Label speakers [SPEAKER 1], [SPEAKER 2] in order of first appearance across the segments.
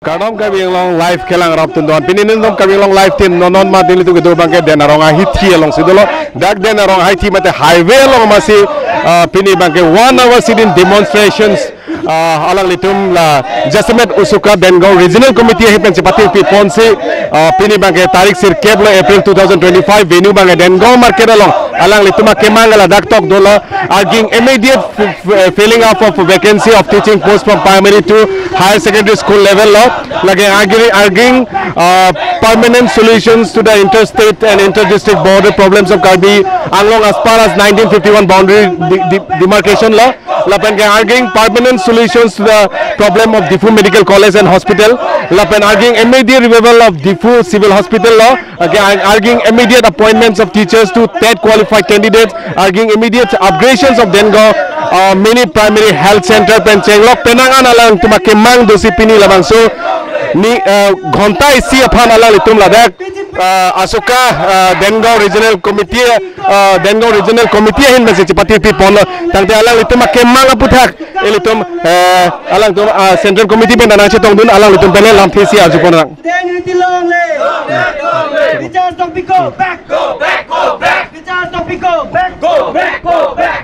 [SPEAKER 1] Karnom Karbi Anglong live kelang rap tun don pinin nom Karbi Anglong live team nonon ma dili tu gedo bangke den arong a hit thi along sidolo dak den arong hi thi mate highway along masi pini bangke 1 hour sit-in demonstrations alang litum la Jasamet Usuka Dengaon Regional Committee hi pen pati pi ponsi pini bangke tarik sir keblo April 2025 venue bangke Dengaon market along alang lituma kemangala dak tok dolo arguing immediate filling up of vacancy of teaching post from primary to higher secondary school level law like arguing permanent solutions to the interstate and inter-district border problems of Karbi Anglong as far as 1951 boundary demarcation law lapen arguing permanent solutions to the problem of Diphu Medical College and Hospital lapen arguing immediate revival of Diphu Civil Hospital law again arguing immediate appointments of teachers to TET qualified candidates arguing immediate upgradations of Dengaon mini primary health center pen chenglok penangan alang tuma kemang dosi pini labang so ni ঘন্টা isi aphan alang litum ladak Asuka Dengaon Regional Committee Dengaon Regional Committee hin message pati pi pon tangte alang litum kemang aputhak elitum alang tum Central Committee pen dana chetong dun alang litum pene lam thesi aju pon rang
[SPEAKER 2] go back go back go back go back go back go back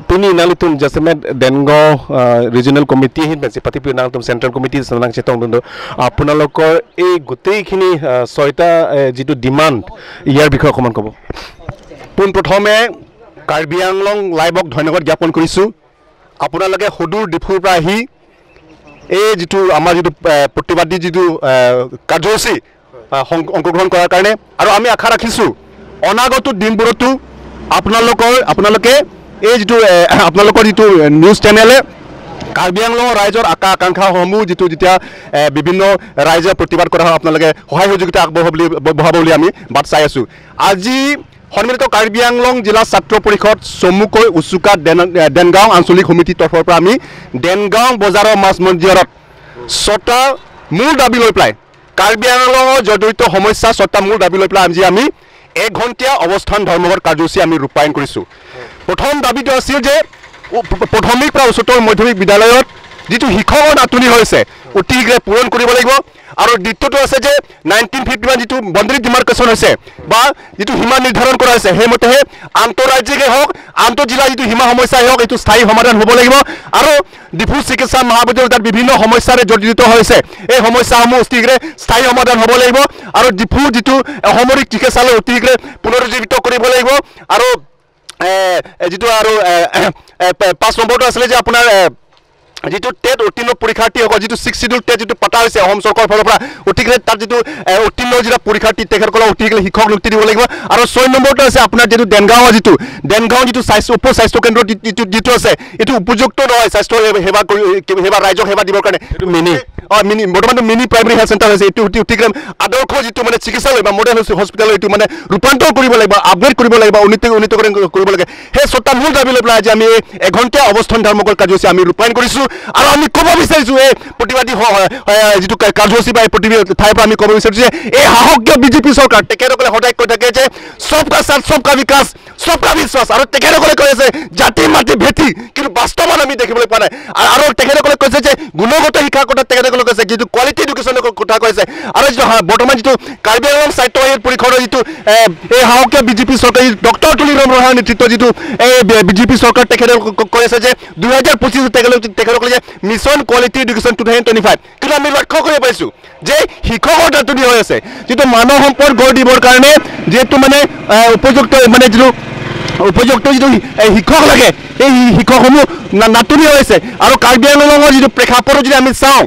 [SPEAKER 1] pini nalitum Jasamet Dengaon Regional Committee hin bensi pati pi nang tum Central Committee sanang chetong dun আপোনালোকৰ এই গোটেইখিনি ছয়টা যিটো demand ইয়াৰ বিষয়ে অকমান ক'ব।
[SPEAKER 3] পোনপ্ৰথমে কাৰ্বি আংলং লাইভক ধন্যবাদ জ্ঞাপন কৰিছোঁ। আপোনালোকে সুদূৰ ডিফুৰ পৰা আহি এই যিটো আমাৰ যিটো প্ৰতিবাদী যিটো কাৰ্যসূচী অংশগ্ৰহণ কৰাৰ কাৰণে আৰু আমি আশা ৰাখিছোঁ অনাগত দিনবোৰতো আপোনালোকে এই যিটো আপোনালোকৰ যিটো নিউজ চেনেলে কাৰ্বি আংলঙৰ ৰাইজৰ আশা আকাংক্ষাসমূহ যিটো যেতিয়া বিভিন্ন ৰাইজে প্ৰতিবাদ কৰা হয় আপোনালোকে সহায় সহযোগিতা আগবঢ়াব বুলি আমি বাট চাই আছোঁ। আজি সন্মিলিত কাৰ্বি আংলং জিলা ছাত্ৰ পৰিষদ চমুকৈ উচুকা দেনগাঁও আঞ্চলিক সমিতিৰ তৰফৰ পৰা আমি দেনগাঁও বজাৰৰ মাজ মজিয়াত ছটা মূল দাবী লৈ পেলাই কাৰ্বি আংলঙৰ জৰ্জৰিত সমস্যা ছটা মূল দাবী লৈ পেলাই আজি আমি এঘণ্টীয়া অৱস্থান ধৰ্মঘট কাৰ্যসূচী আমি ৰূপায়ণ কৰিছোঁ। প্ৰথম দাবীটো আছিল যে প্ৰাথমিক পৰা উচ্চতৰ মাধ্যমিক বিদ্যালয়ত যিটো শিক্ষকৰ নাটনি হৈছে অতি শীঘ্ৰে পূৰণ কৰিব লাগিব আৰু দ্বিতীয়টো আছে যে 1951 যিটো বাউণ্ডেৰী ডিমাৰ্কেশ্যন হৈছে বা যিটো সীমা নিৰ্ধাৰণ কৰা হৈছে সেইমতেহে আন্তঃৰাজ্যিকেই হওক আন্তঃজিলা যিটো সীমা সমস্যাই হওক এইটো স্থায়ী সমাধান হ'ব লাগিব আৰু ডিফু চিকিৎসা মহাবিদ্যালয় তাত বিভিন্ন সমস্যাৰে জৰ্জৰিত হৈছে এই সমস্যাসমূহ অতি শীঘ্ৰে স্থায়ী সমাধান হ'ব লাগিব আৰু ডিফু যিটো অসামৰিক চিকিৎসালয় অতি শীঘ্ৰে পুনৰুজ্জীৱিত কৰিব লাগিব আৰু যিটো আৰু 5 নম্বৰটো আছিলে যে আপোনাৰ যিটো টেট উত্তীৰ্ণ পৰীক্ষাৰ্থীসকল যিটো 6 শিডিউল টেট যিটো পতা হৈছে অসম চৰকাৰৰ ফালৰ পৰা অতি শীঘ্ৰে তাত যিটো উত্তীৰ্ণ যিটো পৰীক্ষাৰ্থী তেখেতসকলক অতি শীঘ্ৰে শিক্ষক নিযুক্তি দিব লাগিব আৰু 6 নম্বৰটো আছে আপোনাৰ যিটো দেনগাঁও যিটো স্বাস্থ্য উপ স্বাস্থ্য কেন্দ্ৰ যিটো আছে এইটো উপযুক্ত নহয় স্বাস্থ্য সেৱা কৰি সেৱা ৰাইজক সেৱা দিবৰ কাৰণে
[SPEAKER 1] এইটো মিনি
[SPEAKER 3] মিনি বৰ্তমানটো মিনি প্ৰাইমেৰী হেল্থ চেণ্টাৰ হৈছে এইটো অতি শীঘ্ৰে আদৰ্শ যিটো মানে চিকিৎসালয় বা মডেল হস্পিটেল এইটো মানে ৰূপান্তৰ কৰিব লাগিব আপগ্ৰেড কৰিব লাগিব উন্নীতকৰণ কৰিব লাগে। সেই ছটা মূল দাবী লৈ পেলাই আজি আমি এঘণ্টীয়া অৱস্থান ধৰ্মঘট কাৰ্যসূচী আমি ৰূপায়ণ কৰিছোঁ আৰু আমি ক'ব বিচাৰিছোঁ এই প্ৰতিবাদী যিটো কাৰ্যসূচী বা এই প্ৰতিবাদী ঠাইৰ পৰা আমি ক'ব বিচাৰিছোঁ যে এই সাহসীয় বিজেপি চৰকাৰ তেখেতসকলে সদায় কৈ থাকে যে সবকা সাথ সবকা বিকাশ সবকা বিশ্বাস আৰু তেখেতসকলে কৈ আছে জাতি মাটি ভেটি কিন্তু বাস্তৱত আমি দেখিবলৈ পোৱা নাই আৰু তেখেতসকলে কৈছে যে গুণগত শিক্ষাৰ কথা তেখেতসকলে কৈছে যিটো কোৱালিটি এডুকেশ্যনৰ কথা কৈছে আৰু যিটো বৰ্তমান যিটো কাৰ্বি আংলং স্বায়ত্ত পৰিষদৰ যিটো এই সাহসীয় বিজেপি চৰকাৰ ডক্টৰ তুলিৰাম ৰয়হাঙৰ নেতৃত্ব যিটো এই বিজেপি চৰকাৰ তেখেতে কৈ আছে যে 2025 তেখেতসকলে যে মিছন কোৱালিটি এডুকেশ্যন 2025 কিন্তু আমি লক্ষ্য কৰিব পাৰিছোঁ যে শিক্ষকৰ নাটনি হৈ আছে যিটো মানৱ সম্পদ গঢ় দিবৰ কাৰণে যিহেতু মানে উপযুক্ত মানে যিটো উপযুক্ত যিটো শিক্ষক লাগে এই শিক্ষকসমূহ নাটনি হৈ আছে আৰু কাৰ্বি আংলঙৰ যিটো প্ৰেক্ষাপটত যদি আমি চাওঁ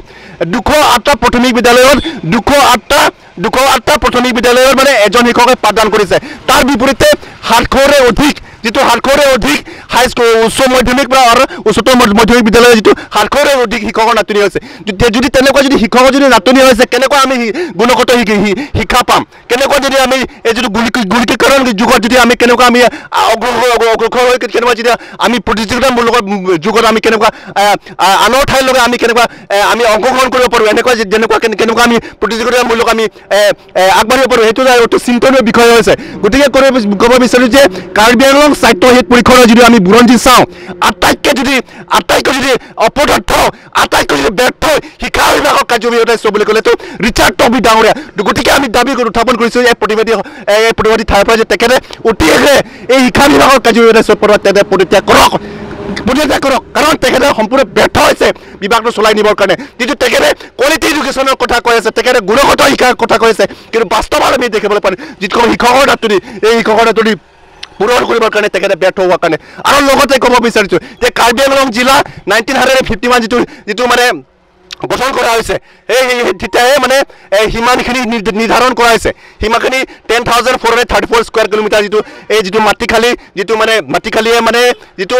[SPEAKER 3] 208টা প্ৰাথমিক বিদ্যালয়ত 208টা প্ৰাথমিক বিদ্যালয়ত মানে এজন শিক্ষকে পাঠদান কৰিছে তাৰ বিপৰীতে 700ৰে অধিক যিটো 700ৰে অধিক হাইস্কুল উচ্চ মাধ্যমিক বা আৰু উচ্চতৰ মাধ্যমিক বিদ্যালয়ৰ যিটো 700ৰে অধিক শিক্ষকৰ নাটনি হৈছে যদি তেনেকুৱা যদি শিক্ষকৰ যদি নাটনি হৈছে কেনেকুৱা আমি গুণগত শিক্ষা পাম কেনেকুৱা যদি আমি এই যিটো গোলকীকৰণ যুগত যদি আমি কেনেকুৱা আমি অগ্ৰসৰ হৈ কেনেকুৱা যেতিয়া আমি প্ৰতিযোগিতামূলক যুগত আমি কেনেকুৱা আনৰ ঠাইৰ লগত আমি কেনেকুৱা আমি অংশগ্ৰহণ কৰিব পাৰোঁ এনেকুৱা যেনেকুৱা কেনেকুৱা আমি প্ৰতিযোগিতামূলক আমি আগবাঢ়িব পাৰোঁ সেইটো অতি চিন্তনীয় বিষয় হৈছে। গতিকে ক'ব বিচাৰোঁ যে কাৰ্বি আংলং স্বায়ত্তশাসিত পৰিষদৰ যদি আমি বুৰঞ্জী চাওঁ, আটাইতকৈ যদি অপদাৰ্থ, আটাইতকৈ যদি ব্যৰ্থ শিক্ষা বিভাগৰ কাৰ্যবাহী সদস্য বুলি ক'লেতো ৰিচাৰ্ড টবি ডাঙৰীয়া। গতিকে আমি দাবী উত্থাপন কৰিছোঁ এই প্ৰতিবাদী ঠাইৰ পৰা যে তেখেতে অতি শীঘ্ৰে এই শিক্ষা বিভাগৰ কাৰ্যবাহী সদস্য পদত তেখেতে পদত্যাগ কৰক, কাৰণ তেখেতে সম্পূৰ্ণ ব্যৰ্থ হৈছে বিভাগটো চলাই নিবৰ কাৰণে। কিন্তু তেখেতে কোৱালিটি এডুকেশ্যনৰ কথা কৈ আছে, তেখেতে গুণগত শিক্ষাৰ কথা কৈ আছে, কিন্তু বাস্তৱত আমি দেখিবলৈ পাওঁ যিটো শিক্ষকৰ নাটনি, এই শিক্ষকৰ নাটনি পূৰণ কৰিবৰ কাৰণে তেখেতে ব্যৰ্থ হোৱাৰ কাৰণে। আৰু লগতে ক'ব বিচাৰিছোঁ যে কাৰ্বি আংলং জিলা 1951 যিটো মানে গঠন কৰা হৈছে, এই তেতিয়াহে মানে সীমাখিনি নিৰ্ধাৰণ কৰা হৈছে। সীমাখিনি 10,434 স্কুৱেৰ কিলোমিটাৰ যিটো এই যিটো মাটিখালী, যিটো মানে মাটিখালীয়ে মানে যিটো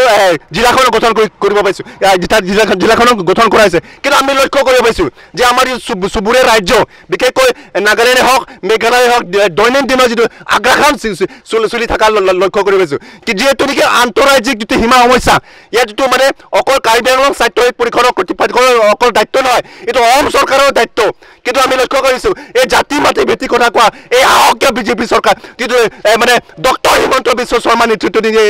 [SPEAKER 3] জিলাখনক গঠন কৰিব পাৰিছোঁ, জিলাখনক গঠন কৰা হৈছে। কিন্তু আমি লক্ষ্য কৰিব পাৰিছোঁ যে আমাৰ চুবুৰীয়া ৰাজ্য বিশেষকৈ নাগালেণ্ডে হওক, মেঘালয়ে হওক, দৈনন্দিনৰ যিটো আগ্ৰাসন চলি থকা লক্ষ্য কৰিব পাৰিছোঁ। যিহেতু নেকি আন্তঃৰাজ্যিক যিটো সীমা সমস্যা, ইয়াত যিটো মানে অকল কাৰ্বি আংলং স্বায়ত্তশাসিত পৰিষদৰ কৰ্তৃপক্ষৰ অকল দায়িত্ব নহয়, এইটো অসম চৰকাৰৰ দায়িত্ব। কিন্তু আমি লক্ষ্য কৰিছোঁ এই জাতি মাটি ভেটি কথা কোৱা এই সাহসীয় বিজেপি চৰকাৰ, যিটো মানে ডক্টৰ হিমন্ত বিশ্ব শৰ্মা নেতৃত্ব দিয়ে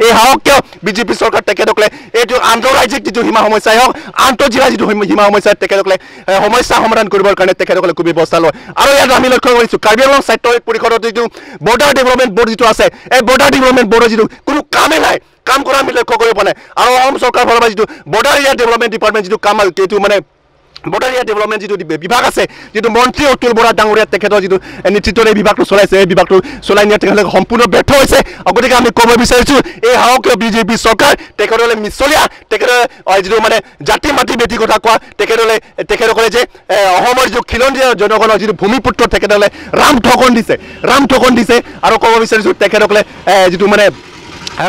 [SPEAKER 3] এই সাহসীয় বিজেপি চৰকাৰ, তেখেতসকলে এইটো আন্তঃৰাজ্যিক যিটো সীমা সমস্যাই হওক, আন্তঃজিলা যিটো সীমা সমস্যা, তেখেতসকলে সমস্যা সমাধান কৰিবৰ কাৰণে তেখেতসকলে খুব ব্যৱস্থা লয়। আৰু ইয়াত আমি লক্ষ্য কৰিছোঁ কাৰ্বি আংলং স্বায়ত্তশাসিত পৰিষদত যিটো বৰ্ডাৰ ডেভেলপমেণ্ট বৰ্ড যিটো আছে, এই বৰ্ডাৰ ডেভেলপমেণ্ট বৰ্ডৰ যিটো কোনো কামেই নাই, কাম কৰা আমি লক্ষ্য কৰিব পৰা নাই। আৰু অসম চৰকাৰৰ ফালৰ পৰা যিটো বৰ্ডাৰ এৰিয়া ডেভেলপমেণ্ট ডিপাৰ্টমেণ্ট যিটো কাম, এইটো মানে বৰ্ডাৰ এৰিয়া ডেভেলপমেণ্ট যিটো বিভাগ আছে, যিটো মন্ত্ৰী অতুল বৰা ডাঙৰীয়া তেখেতৰ যিটো নেতৃত্বত এই বিভাগটো চলাইছে, এই বিভাগটো চলাই নিয়াত তেখেতলোকে সম্পূৰ্ণ ব্যৰ্থ হৈছে। গতিকে আমি ক'ব বিচাৰিছোঁ এই সাহসীয় বিজেপি চৰকাৰ তেখেতসকলে মিছলীয়া, তেখেতে যিটো মানে জাতি মাটি ভেটি কথা কোৱা, তেখেতসকলে যে অসমৰ যিটো খিলঞ্জীয়া জনগণৰ যিটো ভূমিপুত্ৰ, তেখেতসকলে ৰাম ঠগন দিছে। আৰু ক'ব বিচাৰিছোঁ তেখেতসকলে যিটো মানে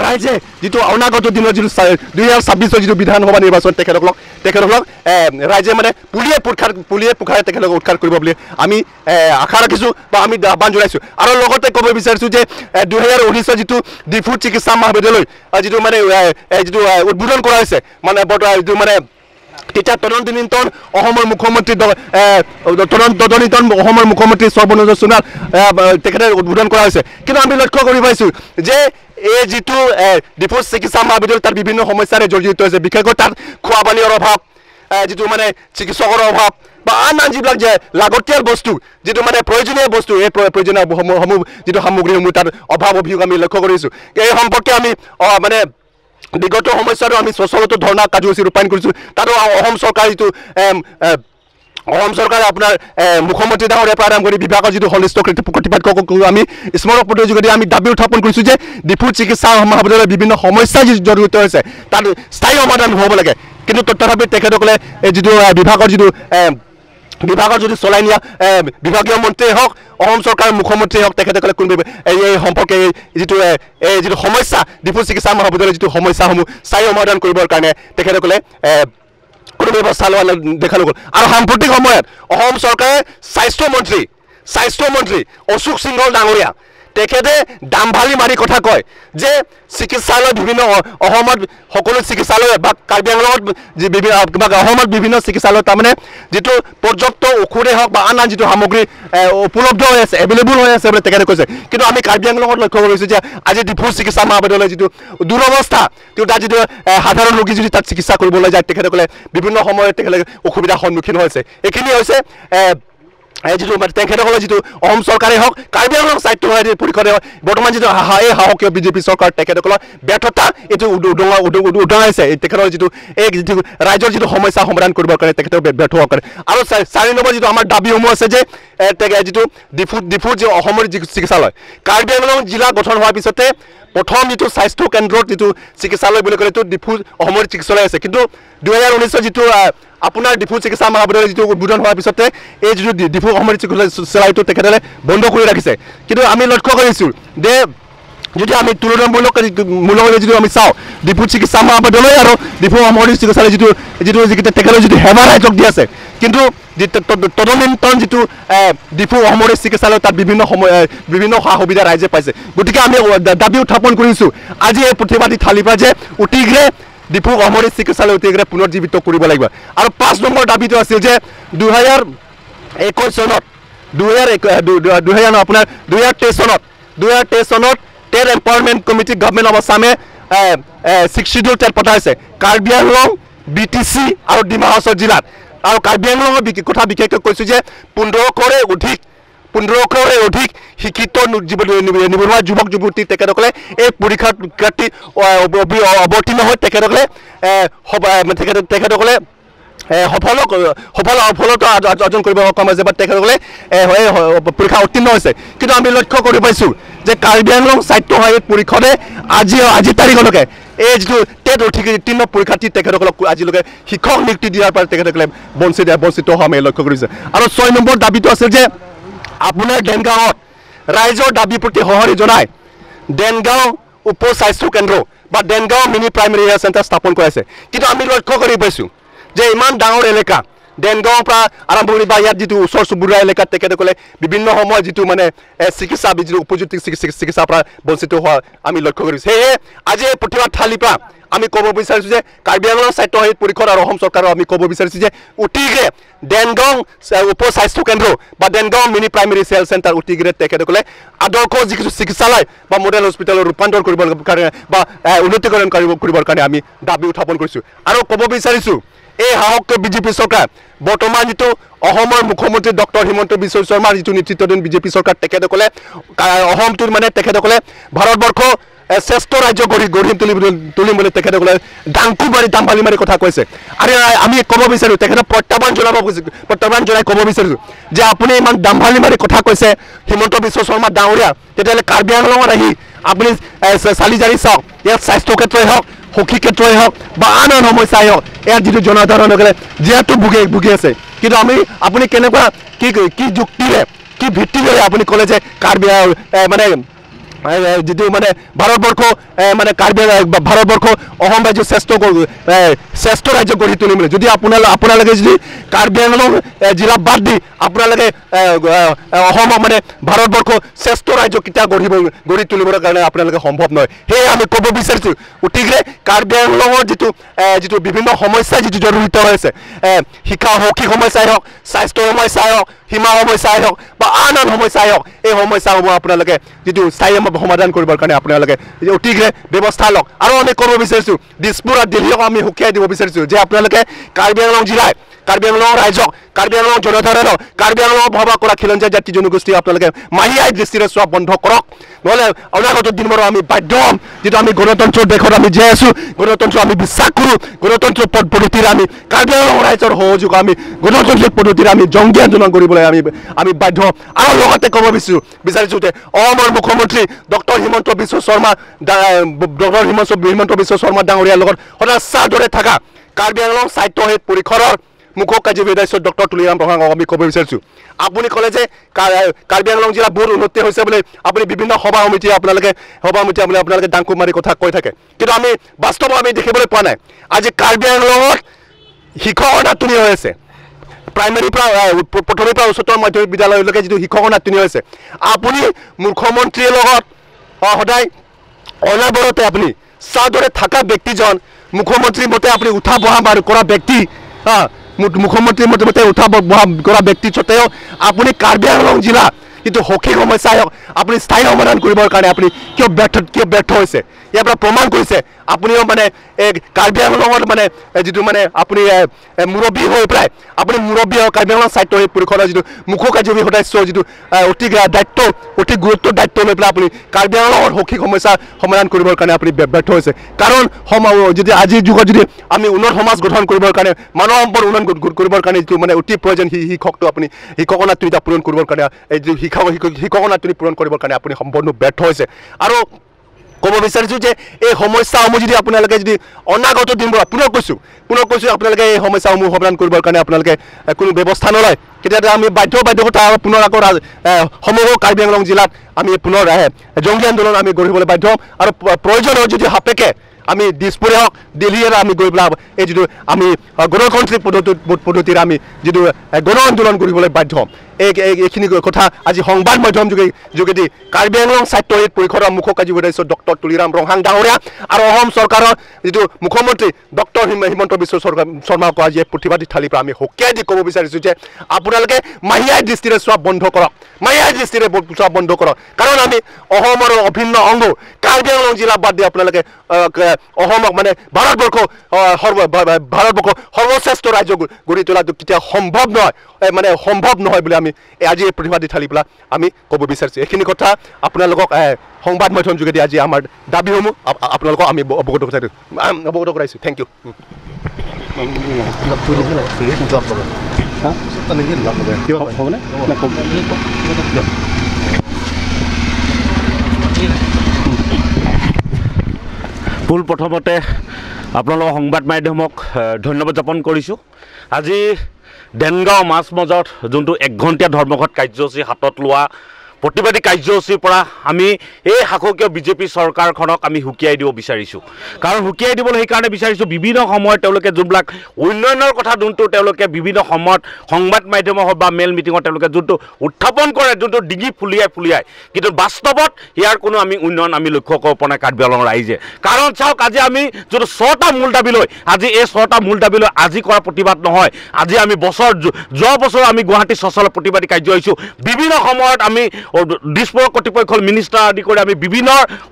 [SPEAKER 3] ৰাইজে যিটো অনাগত দিনৰ যিটো 2026 যিটো বিধানসভা নিৰ্বাচন, তেখেতসকলক ৰাইজে মানে পুলিয়ে পোখাৰে তেখেতলোকক উৎখাত কৰিব বুলি আমি আশা ৰাখিছোঁ বা আমি আহ্বান জনাইছোঁ। আৰু লগতে ক'ব বিচাৰিছোঁ যে 2019 যিটো ডিফু চিকিৎসা মহাবিদ্যালয় যিটো মানে যিটো উদ্বোধন কৰা হৈছে, মানে যিটো মানে তেতিয়া তদনীন্তন অসমৰ মুখ্যমন্ত্ৰী তদনীন্তন অসমৰ মুখ্যমন্ত্ৰী সৰ্বানন্দ সোণোৱাল তেখেতে উদ্বোধন কৰা হৈছে। কিন্তু আমি লক্ষ্য কৰি পাইছোঁ যে এই যিটো ডিফু চিকিৎসা মহাবিদ্যালয় তাত বিভিন্ন সমস্যাৰে জৰ্জৰিত হৈছে, বিশেষকৈ তাত খোৱা পানীৰ অভাৱ, যিটো মানে চিকিৎসকৰ অভাৱ বা আন আন যিবিলাক যে লাগতিয়াল বস্তু, যিটো মানে প্ৰয়োজনীয় বস্তু, এই প্ৰয়োজনীয় সমূহ যিটো সামগ্ৰীসমূহ তাত অভাৱ অভিযোগ আমি লক্ষ্য কৰিছোঁ। এই সম্পৰ্কে আমি মানে বিগত সময়ছোৱাতো আমি চচলতো ধৰ্ণা কাৰ্যসূচী ৰূপায়ণ কৰিছোঁ। তাতো অসম চৰকাৰ যিটো অসম চৰকাৰে আপোনাৰ মুখ্যমন্ত্ৰী ডাঙৰীয়া পৰা আৰম্ভ কৰি বিভাগৰ যিটো সংশ্লিষ্ট কৰ্তৃপক্ষক আমি স্মাৰক পত্ৰৰ যোগেদি আমি দাবী উত্থাপন কৰিছোঁ যে ডিফু চিকিৎসা মহাবিদ্যালয়ৰ বিভিন্ন সমস্যা যি জড়িত হৈছে তাত স্থায়ী সমাধান হ'ব লাগে। কিন্তু তথাপি তেখেতসকলে এই যিটো বিভাগৰ যিটো চলাই নিয়া বিভাগীয় মন্ত্ৰীয়ে হওক, অসম চৰকাৰৰ মুখ্যমন্ত্ৰীয়ে হওক, তেখেতসকলে কোন এই সম্পৰ্কে এই যিটো সমস্যা ডিফু চিকিৎসা মহাবিদ্যালয়ৰ যিটো সমস্যাসমূহ স্থায়ী সমাধান কৰিবৰ কাৰণে তেখেতসকলে কোনো ব্যৱস্থা লোৱা দেখা নগ'ল। আৰু সাম্প্ৰতিক সময়ত অসম চৰকাৰে স্বাস্থ্যমন্ত্ৰী অশোক সিংহল ডাঙৰীয়া তেখেতে দামভালি মাৰি কথা কয় যে চিকিৎসালয় বিভিন্ন অসমত সকলো চিকিৎসালয় বা কাৰ্বি আংলঙত বা অসমত বিভিন্ন চিকিৎসালয় তাৰমানে যিটো পৰ্যাপ্ত ঔষধেই হওক বা আন আন যিটো সামগ্ৰী উপলব্ধ হৈ আছে, এভেইলেবল হৈ আছে বুলি তেখেতে কৈছে। কিন্তু আমি কাৰ্বি আংলঙত লক্ষ্য কৰিছোঁ যে আজি ডিফু চিকিৎসা মহাবিদ্যালয়ৰ যিটো দুৰৱস্থা, তাত যিটো সাধাৰণ ৰোগী যদি তাত চিকিৎসা কৰিবলৈ যায় তেখেতসকলে বিভিন্ন সময়ত তেখেতলোকে অসুবিধাৰ সন্মুখীন হৈছে। এইখিনি হৈছে এই যিটো মানে তেখেতসকলৰ যিটো অসম চৰকাৰেই হওক, কাৰ্বি আংলং স্বায়ত্তশাসিত পৰিষদে হওক, বৰ্তমান যিটো এই সাহসীয় বিজেপি চৰকাৰ তেখেতসকলৰ ব্যৰ্থতা এইটো উদঙাইছে। তেখেতৰ যিটো এই যিটো ৰাজ্যৰ যিটো সমস্যা সমাধান কৰিবৰ কাৰণে তেখেতৰ ব্যৰ্থ হোৱাৰ কাৰণে। আৰু 4 নম্বৰ যিটো আমাৰ দাবীসমূহ আছে যে যিটো ডিফুৰ যি অসমৰ যি চিকিৎসালয়, কাৰ্বি আংলং জিলা গঠন হোৱাৰ পিছতে প্ৰথম যিটো স্বাস্থ্য কেন্দ্ৰত যিটো চিকিৎসালয় বুলি ক'লে ডিফু অসমৰ চিকিৎসালয় আছে। কিন্তু 2019 যিটো আপোনাৰ ডিফু চিকিৎসা মহাবিদ্যালয় যিটো উদ্বোধন হোৱাৰ পিছতে এই যিটো ডিফু অসমৰ চিকিৎসালয়টো তেখেতসকলে বন্ধ কৰি ৰাখিছে। কিন্তু আমি লক্ষ্য কৰিছোঁ যে যদি আমি তুলনামূলক যদি আমি চাওঁ ডিফু চিকিৎসা মহাবিদ্যালয় আৰু ডিফু অসামৰিক চিকিৎসালয় যিটো যিটো যিকেইটা তেখেতৰ যিটো সেৱা ৰাইজক দি আছে, কিন্তু তদনীন্তন যিটো ডিফু অসামৰিক চিকিৎসালয় তাত বিভিন্ন সময় বিভিন্ন সা সুবিধা ৰাইজে পাইছে। গতিকে আমি দাবী উত্থাপন কৰিছোঁ আজি এই প্ৰতিবাদী থালিৰ পৰা যে অতি শীঘ্ৰে ডিফু অসামৰিক চিকিৎসালয় অতি শীঘ্ৰে পুনৰ্জীৱিত কৰিব লাগিব। আৰু 5 নম্বৰ দাবীটো আছিল যে 2021 চনত 2023 চনত TET empowerment committee government of আছামে 6 schedule TET পঠাইছে কাৰ্বি আংলং, BTC আৰু ডিমা হাছাও জিলাত। আৰু কাৰ্বি আংলঙৰ কথা বিশেষকৈ কৈছোঁ যে 1500ৰে অধিক শিক্ষিত নিবনুৱা যুৱক যুৱতী তেখেতসকলে এই পৰীক্ষাত অৱতীৰ্ণ হৈ তেখেতসকলে সফলতা অৰ্জন কৰিব সক্ষম হৈছে বা তেখেতসকলে পৰীক্ষা উত্তীৰ্ণ হৈছে। কিন্তু আমি লক্ষ্য কৰি পাইছোঁ যে কাৰ্বি আংলং স্বায়ত্তশাসিত পৰিষদে আজি তাৰিখলৈকে এই যিটো টেট উত্তীৰ্ণ পৰীক্ষাৰ্থী তেখেতসকলক আজিলৈকে শিক্ষক নিযুক্তি দিয়াৰ পৰা তেখেতসকলে বঞ্চিত হোৱা আমি লক্ষ্য কৰিছোঁ। আৰু 6 নম্বৰ দাবীটো আছিল যে আপোনাৰ ডেনগাঁৱত ৰাইজৰ দাবীৰ প্ৰতি সঁহাৰি জনাই ডেনগাঁও উপ স্বাস্থ্য কেন্দ্ৰ বা Dengaon mini primary health centre স্থাপন কৰাইছে। কিন্তু আমি লক্ষ্য কৰি পাইছোঁ যে ইমান ডাঙৰ এলেকা ডেনগাঁৱৰ পৰা আৰম্ভ কৰি বা ইয়াত যিটো ওচৰ চুবুৰীয়া এলেকাত তেখেতসকলে বিভিন্ন সময়ত যিটো মানে চিকিৎসা যিটো উপযুক্ত চিকিৎসাৰ পৰা বঞ্চিত হোৱা আমি লক্ষ্য কৰিছোঁ। সেয়েহে আজি এই প্ৰতিবাদ থালীৰ পৰা আমি ক'ব বিচাৰিছোঁ যে কাৰ্বি আংলং স্বায়ত্তশাসিত পৰিষদ আৰু অসম চৰকাৰক আমি ক'ব বিচাৰিছোঁ যে অতিশীঘ্ৰে ডেনগাঁও উপ স্বাস্থ্য কেন্দ্ৰ বা Dengaon mini primary health centre অতিশীঘ্ৰে তেখেতসকলে আদৰ্শ যিটো চিকিৎসালয় বা মডেল হস্পিটেলত ৰূপান্তৰ কৰিবৰ কাৰণে বা উন্নতিকৰণ কৰিবৰ কাৰণে আমি দাবী উত্থাপন কৰিছোঁ। আৰু ক'ব বিচাৰিছোঁ এই সাহসকে বিজেপি চৰকাৰ বৰ্তমান যিটো অসমৰ মুখ্যমন্ত্ৰী ডক্টৰ হিমন্ত বিশ্ব শৰ্মাৰ যিটো নেতৃত্বাধীন বিজেপি চৰকাৰ তেখেতসকলে অসমটোৰ মানে তেখেতসকলে ভাৰতবৰ্ষ শ্ৰেষ্ঠ ৰাজ্য গঢ়ি তুলিম বুলি তেখেতসকলে ডাংকু মাৰি দাম্ভালি মাৰি কথা কৈছে। আৰু আমি ক'ব বিচাৰোঁ তেখেতক প্ৰত্যাহ্বান জনাই ক'ব বিচাৰিছোঁ যে আপুনি ইমান দাম্ভালি মাৰি কথা কৈছে হিমন্ত বিশ্ব শৰ্মা ডাঙৰীয়া, তেতিয়াহ'লে কাৰ্বি আংলঙত আহি আপুনি চালি জাৰি চাওক, ইয়াত স্বাস্থ্য ক্ষেত্ৰই হওক, শৈক্ষিক ক্ষেত্ৰই হওক বা আন আন সমস্যাই হওক, ইয়াত যিটো জনসাধাৰণসকলে যিহেতু ভুগি আছে। কিন্তু আপুনি কেনেকুৱা কি কি যুক্তিৰে কি ভিত্তিৰে আপুনি ক'লে যে কাৰ্বি মানে যিটো মানে ভাৰতবৰ্ষ মানে কাৰ্বি ভাৰতবৰ্ষ অসম ৰাজ্য শ্ৰেষ্ঠ ৰাজ্য গঢ়ি তুলিম বুলি যদি আপোনালোকে যদি কাৰ্বি আংলং জিলা বাদ দি আপোনালোকে অসমক মানে ভাৰতবৰ্ষ শ্ৰেষ্ঠ ৰাজ্য কেতিয়া গঢ়ি তুলিবৰ কাৰণে আপোনালোকে সম্ভৱ নহয়। সেয়ে আমি ক'ব বিচাৰিছোঁ অতিশীঘ্ৰে কাৰ্বি আংলঙৰ যিটো বিভিন্ন সমস্যা যিটো জড়িত হৈ আছে, শিক্ষা শৈক্ষিক সমস্যাই হওক, স্বাস্থ্য সমস্যাই হওক, সীমা সমস্যাই হওক বা আন আন সমস্যাই হওক, এই সমস্যাসমূহ আপোনালোকে যিটো স্থায়ী সমাধান কৰিবৰ কাৰণে আপোনালোকে অতিশীঘ্ৰে ব্যৱস্থা লওক। আৰু আমি ক'ব বিচাৰিছোঁ দিছপুৰ আৰু দিল্লীক আমি সকীয়াই দিব বিচাৰিছোঁ যে আপোনালোকে কাৰ্বি আংলং জিলাই, কাৰ্বি আংলং ৰাইজক, কাৰ্বি আংলং জনসাধাৰণক, কাৰ্বি আংলঙক বসবাস কৰা খিলঞ্জীয়া জাতি জনগোষ্ঠী আপোনালোকে মাহীয়াই দৃষ্টিৰে চোৱা বন্ধ কৰক, নহ'লে অনাগত দিনবোৰত আমি বাধ্য হ'ম। যিটো আমি গণতন্ত্ৰৰ দেশত আমি জীয়াই আছোঁ, গণতন্ত্ৰ আমি বিশ্বাস কৰোঁ, গণতন্ত্ৰ পদ্ধতিৰে আমি কাৰ্বি আংলং ৰাইজৰ সহযোগ আমি গণতান্ত্ৰিক পদ্ধতিৰে আমি জংগী আন্দোলন কৰিবলৈ আমি বাধ্য হ'ম। আৰু লগতে ক'ব বিচাৰিছোঁ যে অসমৰ মুখ্যমন্ত্ৰী ডক্টৰ হিমন্ত বিশ্ব শৰ্মা ডক্টৰ হিমন্ত বিশ্ব শৰ্মা ডাঙৰীয়াৰ লগত সদায় চাহ দৰে থকা কাৰ্বি আংলং স্বায়ত্তশাসিত পৰিষদৰ মুখ্য কাৰ্যবাহী সদস্য ডক্টৰ তুলিৰাম ৰংহাঙক আমি ক'ব বিচাৰিছোঁ। আপুনি ক'লে যে কাৰ্বি আংলং জিলা বহুত উন্নতি হৈছে বুলি আপুনি বিভিন্ন সভা সমিতি আপোনালোকে ডাংকু মাৰি কথা কৈ থাকে, কিন্তু আমি বাস্তৱত আমি দেখিবলৈ পোৱা নাই। আজি কাৰ্বি আংলঙত শিক্ষকৰ নাটনি হৈ আছে, প্ৰাইমেৰীৰ পৰা প্ৰাথমিকৰ পৰা উচ্চতৰ মাধ্যমিক বিদ্যালয়লৈকে যিটো শিক্ষকৰ নাটনি হৈছে, আপুনি মুখ্যমন্ত্ৰীৰ লগত সদায় অনবৰতে আপুনি চাদৰে থকা ব্যক্তিজন, মুখ্যমন্ত্ৰীৰ মতে আপুনি উঠা বহা কৰা ব্যক্তি, মুখ্যমন্ত্ৰীৰ মতে উঠা বহা কৰা ব্যক্তি স্বত্তেও আপুনি কাৰ্বি আংলং জিলা কিন্তু শৈক্ষিক সমস্যাই হওক আপুনি স্থায়ী সমাধান কৰিবৰ কাৰণে আপুনি কিয় ব্যৰ্থ হৈছে, ইয়াৰ পৰা প্ৰমাণ কৰিছে আপুনিও মানে এই কাৰ্বি আংলঙত মানে যিটো মানে আপুনি মুৰব্বী হৈ পেলাই আপুনি মুৰব্বী হৈ কাৰ্বি আংলং স্বায়ত্তশাসিত পৰিষদৰ যিটো মুখ্য কাৰ্যবাহী সদস্য যিটো অতি দায়িত্ব অতি গুৰুত্ব দায়িত্ব লৈ পেলাই আপুনি কাৰ্বি আংলঙৰ শৈক্ষিক সমস্যা সমাধান কৰিবৰ কাৰণে আপুনি ব্যৰ্থ হৈছে। কাৰণ যদি আজিৰ যুগত যদি আমি উন্নত সমাজ গঠন কৰিবৰ কাৰণে মানৱ সম্পদ উন্নয়ন কৰিবৰ কাৰণে যিটো মানে অতি প্ৰয়োজন শিক্ষকটো আপুনি শিক্ষকৰ নাটনিতা পূৰণ কৰিবৰ কাৰণে এই যিটো শিক্ষকৰ নাটনি পূৰণ কৰিবৰ কাৰণে আপুনি সম্পূৰ্ণ ব্যৰ্থ হৈছে। আৰু ক'ব বিচাৰিছোঁ যে এই সমস্যাসমূহ যদি আপোনালোকে যদি অনাগত দিনবোৰত পুনৰ কৈছোঁ আপোনালোকে এই সমস্যাসমূহ সমাধান কৰিবৰ কাৰণে আপোনালোকে কোনো ব্যৱস্থা নলয়, তেতিয়াহ'লে আমি বাধ্যকতা পুনৰ আকৌ সমগ্ৰ কাৰ্বি আংলং জিলাত আমি পুনৰ জংগী আন্দোলন আমি গঢ়িবলৈ বাধ্য হ'ম। আৰু প্ৰয়োজন হয় যদি সাপেক্ষে আমি দিছপুৰে হওক দিল্লীৰে আমি গৈ পেলাই এই যিটো আমি গণতান্ত্ৰিক পদ্ধতিৰে আমি যিটো গণ আন্দোলন কৰিবলৈ বাধ্য হ'ম। এইখিনি কথা আজি সংবাদ মাধ্যম যোগেদি কাৰ্বি আংলং স্বায়ত্তশাসিত পৰিষদৰ মুখ্য কাৰ্যবাহী ডক্টৰ তুলিৰাম ৰংহাং ডাঙৰীয়া আৰু অসম চৰকাৰৰ যিটো মুখ্যমন্ত্ৰী ডক্টৰ হিমন্ত বিশ্ব শৰ্মাক আজি এই প্ৰতিবাদী থালিৰ পৰা আমি সকীয়াই দি ক'ব বিচাৰিছোঁ যে আপোনালোকে মাহীয়াই দৃষ্টিৰে চোৱা বন্ধ কৰক, মাহীয়াই দৃষ্টিৰে চোৱা বন্ধ কৰক। কাৰণ আমি অসমৰ অভিন্ন অংগ কাৰ্বি আংলং জিলা বাদ দি আপোনালোকে অসমক মানে ভাৰতবৰ্ষ সৰ্বশ্ৰেষ্ঠ ৰাজ্য গঢ়ি তোলাটো কেতিয়াও সম্ভৱ নহয়, মানে সম্ভৱ নহয় বুলি আমি আজি এই প্ৰতিবাদী থালিৰ পৰা আমি ক'ব বিচাৰিছোঁ। এইখিনি কথা আপোনালোকক সংবাদ মাধ্যম যোগেদি আজি আমাৰ দাবীসমূহ আপোনালোকক আমি অৱগত কৰাইছোঁ। Thank you.
[SPEAKER 4] পোন প্ৰথমতে আপোনালোকৰ সংবাদ মাধ্যমক ধন্যবাদ জ্ঞাপন কৰিছোঁ। আজি ডেনগাঁও মাছমজাত যোনটো 1 ঘণ্টীয়া ধৰ্মঘট কাৰ্যসূচী হাতত লোৱা প্ৰতিবাদী কাৰ্যসূচীৰ পৰা আমি এই শাসকীয় বিজেপি চৰকাৰখনক আমি সুকীয়াই দিব বিচাৰিছোঁ। কাৰণ সুকীয়াই দিবলৈ সেইকাৰণে বিচাৰিছোঁ, বিভিন্ন সময়ত তেওঁলোকে যোনবিলাক উন্নয়নৰ কথা যোনটো তেওঁলোকে বিভিন্ন সময়ত সংবাদ মাধ্যমৰ হওক বা মেল মিটিঙত তেওঁলোকে যোনটো উত্থাপন কৰে, যোনটো ডিঙি ফুলিয়াই ফুলিয়াই, কিন্তু বাস্তৱত ইয়াৰ কোনো আমি উন্নয়ন আমি লক্ষ্য কৰিব পৰা নাই কাৰ্বি আংলঙৰ ৰাইজে। কাৰণ চাওক, আজি আমি যোনটো 6টা মূল দাবী লৈ, আজি এই 6টা মূল দাবী লৈ আজি কৰা প্ৰতিবাদ নহয়। আজি আমি যোৱা বছৰ আমি গুৱাহাটী চচলত প্ৰতিবাদী কাৰ্য হৈছোঁ। বিভিন্ন সময়ত আমি দিছপুৰৰ কৰ্তৃপক্ষ মিনিষ্টাৰ আদি কৰি আমি বিভিন্ন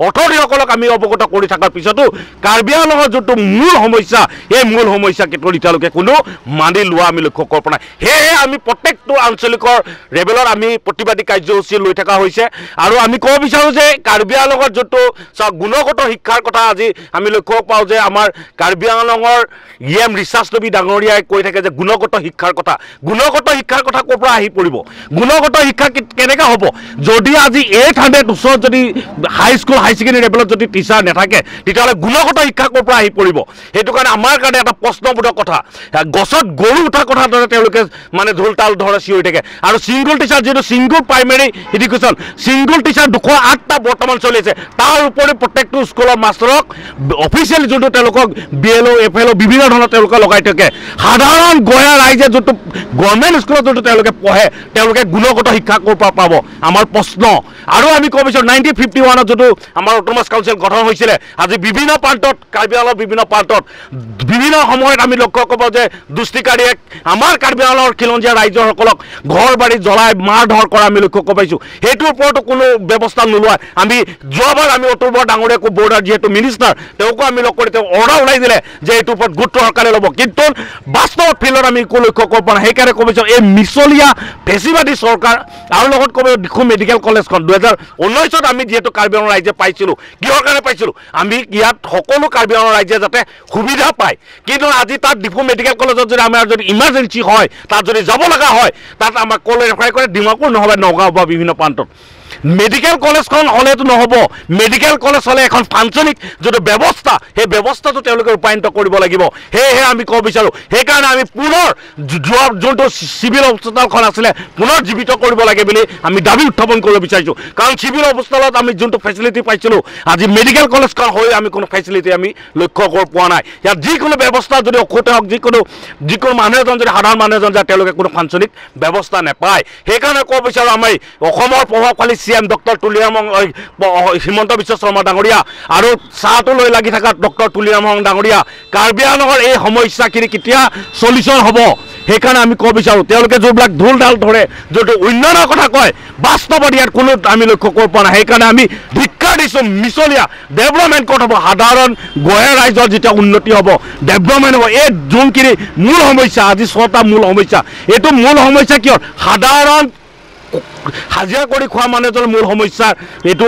[SPEAKER 4] অথৰিটিসকলক আমি অৱগত কৰি থকাৰ পিছতো কাৰ্বি আংলঙৰ যোনটো মূল সমস্যা, এই মূল সমস্যা কেতিয়াও এতিয়ালৈকে কোনো মানি লোৱা আমি লক্ষ্য কৰিব পৰা নাই। সেয়েহে আমি প্ৰত্যেকটো আঞ্চলিকৰ লেভেলত আমি প্ৰতিবাদী কাৰ্যসূচী লৈ থকা হৈছে। আৰু আমি ক'ব বিচাৰোঁ যে কাৰ্বি আংলঙৰ যোনটো চাওক গুণগত শিক্ষাৰ কথা আজি আমি লক্ষ্য পাওঁ যে আমাৰ কাৰ্বি আংলঙৰ ই এম ৰিচাৰ্জ লবি ডাঙৰীয়াই কৈ থাকে যে গুণগত শিক্ষাৰ কথা, গুণগত শিক্ষাৰ কথা ক'ৰ পৰা আহি পৰিব, গুণগত শিক্ষা কেনেকৈ হ'ব যদি আজি 800 ওচৰত যদি হাইস্কুল হাই ছেকেণ্ডেৰী লেভেলত যদি টিচাৰ নাথাকে, তেতিয়াহ'লে গুণগত শিক্ষা ক'ৰ পৰা আহি পৰিব? সেইটো কাৰণে আমাৰ কাৰণে এটা প্ৰশ্নবোধক কথা। গছত গৰু উঠা কথাৰ দৰে তেওঁলোকে মানে ঢোল তাল ধৰে চিঞৰি থাকে। আৰু ছিংগল টিচাৰ যিটো single primary education, single teacher 208টা বৰ্তমান চলি আছে। তাৰ উপৰি প্ৰত্যেকটো স্কুলৰ মাষ্টৰক অফিচিয়েলি যোনটো তেওঁলোকক B L O F L O বিভিন্ন ধৰণৰ তেওঁলোকে লগাই থাকে। সাধাৰণ গঞা ৰাইজে যোনটো গভৰ্ণমেণ্ট স্কুলত যোনটো তেওঁলোকে পঢ়ে, তেওঁলোকে গুণগত শিক্ষা ক'ৰ পৰা পাব? আমাৰ প্ৰশ্ন। আৰু আমি ক'ব বিচাৰোঁ 1951ত যোনটো আমাৰ অট'নমাছ কাউন্সিল গঠন হৈছিলে, আজি বিভিন্ন প্ৰান্তত কাৰ্বি আংলঙৰ বিভিন্ন প্ৰান্তত বিভিন্ন সময়ত আমি লক্ষ্য কৰিব যে দুষ্টিকাৰীয়ে আমাৰ কাৰ্বি আংলঙৰ খিলঞ্জীয়া ৰাইজৰসকলক ঘৰ বাৰী জ্বলাই মাৰ ধৰ কৰা আমি লক্ষ্য কৰিব পাইছোঁ। সেইটোৰ ওপৰতো কোনো ব্যৱস্থা নোলোৱা আমি যোৱাবাৰ আমি অতুল বৰা ডাঙৰীয়াকো বৰ্ডাৰ যিহেতু মিনিষ্টাৰ তেওঁকো আমি লগ কৰি তেওঁ অৰ্ডাৰ ওলাই দিলে যে এইটোৰ ওপৰত গুৰুত্ব সহকাৰে ল'ব, কিন্তু বাস্তৱত ফিল্ডত আমি একো লক্ষ্য কৰিব পৰা নাই। সেইকাৰণে ক'ব বিচাৰোঁ এই মিছলীয়া ফেচিবাদী চৰকাৰ। আৰু লগত ক'ব ডিফু মেডিকেল কলেজখন 2019ত আমি যিহেতু কাৰ্বি আংলং ৰাইজে পাইছিলোঁ, কিহৰ কাৰণে পাইছিলোঁ? আমি ইয়াত সকলো কাৰ্বি আংলং ৰাইজে যাতে সুবিধা পায়। কিন্তু আজি তাত ডিফু মেডিকেল কলেজত যদি আমাৰ যদি ইমাৰ্জেঞ্চি হয়, তাত যদি যাব লগা হয়, তাত আমাক ক'লৈ ৰেফাৰ কৰে? ডিমাপুৰ নহ'লে নগাঁও বা বিভিন্ন প্ৰান্তত। মেডিকেল কলেজখন হ'লেতো নহ'ব, মেডিকেল কলেজ হ'লে এখন ফাংচনিক যিটো ব্যৱস্থা, সেই ব্যৱস্থাটো তেওঁলোকে ৰূপায়িত কৰিব লাগিব। সেয়েহে আমি ক'ব বিচাৰোঁ, সেইকাৰণে আমি পুনৰ যোৱা যোনটো চিভিল হস্পিটেলখন আছিলে পুনৰ জীৱিত কৰিব লাগে বুলি আমি দাবী উত্থাপন কৰিব বিচাৰিছোঁ। কাৰণ চিভিল হস্পিটেলত আমি যোনটো ফেচিলিটি পাইছিলোঁ, আজি মেডিকেল কলেজখন হৈ আমি কোনো ফেচিলিটি আমি লক্ষ্য কৰিব পোৱা নাই। ইয়াত যিকোনো ব্যৱস্থা যদি অসুখতে হওক, যিকোনো মানুহ এজন যদি সাধাৰণ মানুহ এজন যায়, তেওঁলোকে কোনো ফাংচনিক ব্যৱস্থা নাপায়। সেইকাৰণে ক'ব বিচাৰোঁ আমি অসমৰ প্ৰভাৱশালী C M doctor Tuliram Himanta Biswa Sarma ডাঙৰীয়া আৰু চাহটো লৈ লাগি থকা ডক্টৰ তুলিৰাম ৰংহাং ডাঙৰীয়া, কাৰ্বি আংলঙৰ এই সমস্যাখিনি কেতিয়া চলিউশ্যন হ'ব? সেইকাৰণে আমি ক'ব বিচাৰোঁ তেওঁলোকে যোনবিলাক ঢোল ঢাল ধৰে, যোনটো উন্নয়নৰ কথা কয়, বাস্তৱত ইয়াত কোনো আমি লক্ষ্য কৰিব পৰা নাই। সেইকাৰণে আমি ধিক্কাৰ দিছোঁ মিছলীয়া ডেভেলপমেণ্ট ক'ত হ'ব? সাধাৰণ গঞা ৰাইজৰ যেতিয়া উন্নতি হ'ব, ডেভেলপমেণ্ট হ'ব। এই যোনখিনি মূল সমস্যা, আজি 6টা মূল সমস্যা, এইটো মূল সমস্যা কিয়? সাধাৰণ হাজিৰা কৰি খোৱা মানুহজনৰ মূল সমস্যা এইটো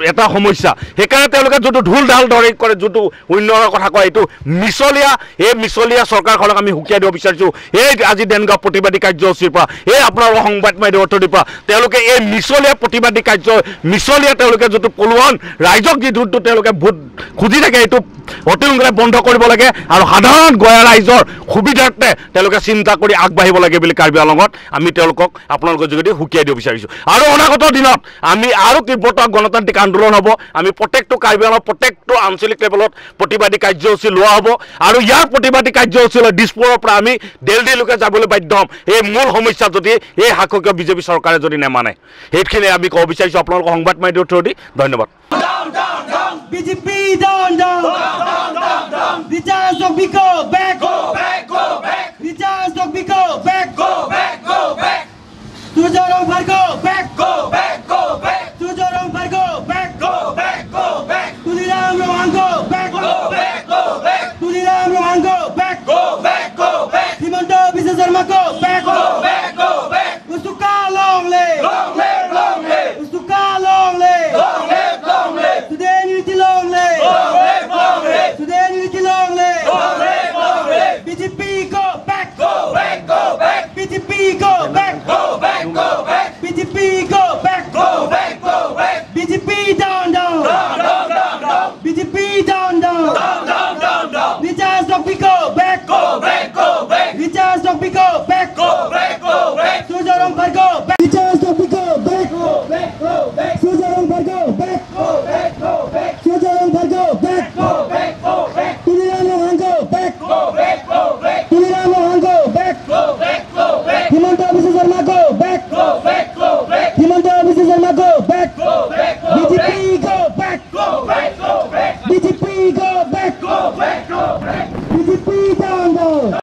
[SPEAKER 4] এটা সমস্যা। সেইকাৰণে তেওঁলোকে যোনটো ঢোল ঢাল ধৰি কৰে, যোনটো উন্নয়নৰ কথা কয়, এইটো মিছলীয়া। এই মিছলীয়া চৰকাৰখনক আমি সুকীয়াই দিব বিচাৰিছোঁ। এই আজি ডেনগাঁও প্ৰতিবাদী কাৰ্যসূচীৰ পৰা, এই আপোনালোকৰ সংবাদ মাধ্যমৰ থ্ৰুদিৰ পৰা তেওঁলোকে এই মিছলীয়া প্ৰতিবাদী কাৰ্য, মিছলীয়া তেওঁলোকে যোনটো প্ৰলোভন ৰাইজক যি যোনটো তেওঁলোকে ভোট খুজি থাকে, এইটো অতি সোনকালে বন্ধ কৰিব লাগে আৰু সাধাৰণ গঞা ৰাইজৰ সুবিধাৰ্থে তেওঁলোকে চিন্তা কৰি আগবাঢ়িব লাগে বুলি কাৰ্বি আংলঙত আমি তেওঁলোকক আপোনালোকৰ যোগেদি যোগেদি সুকীয়াই দিব বিচাৰিছোঁ। আৰু অনাগত দিনত আমি আৰু তীব্ৰতৰ গণতান্ত্ৰিক আন্দোলন হ'ব। আমি প্ৰত্যেকটো কাৰ্বি আংলঙৰ প্ৰত্যেকটো আঞ্চলিক লেভেলত প্ৰতিবাদী কাৰ্যসূচী লোৱা হ'ব আৰু ইয়াৰ প্ৰতিবাদী কাৰ্যসূচী লৈ দিছপুৰৰ পৰা আমি দিল্লীলৈকে যাবলৈ বাধ্য হ'ম। এই মূল সমস্যা যদি এই শাসকীয় বিজেপি চৰকাৰে যদি নেমানে, সেইখিনি আমি ক'ব বিচাৰিছোঁ আপোনালোকৰ সংবাদ মাধ্যমৰ থ্ৰুদি। ধন্যবাদ।
[SPEAKER 2] BJP down down down down down. Recharge of Biko back, go back, go back. Recharge of Biko back, go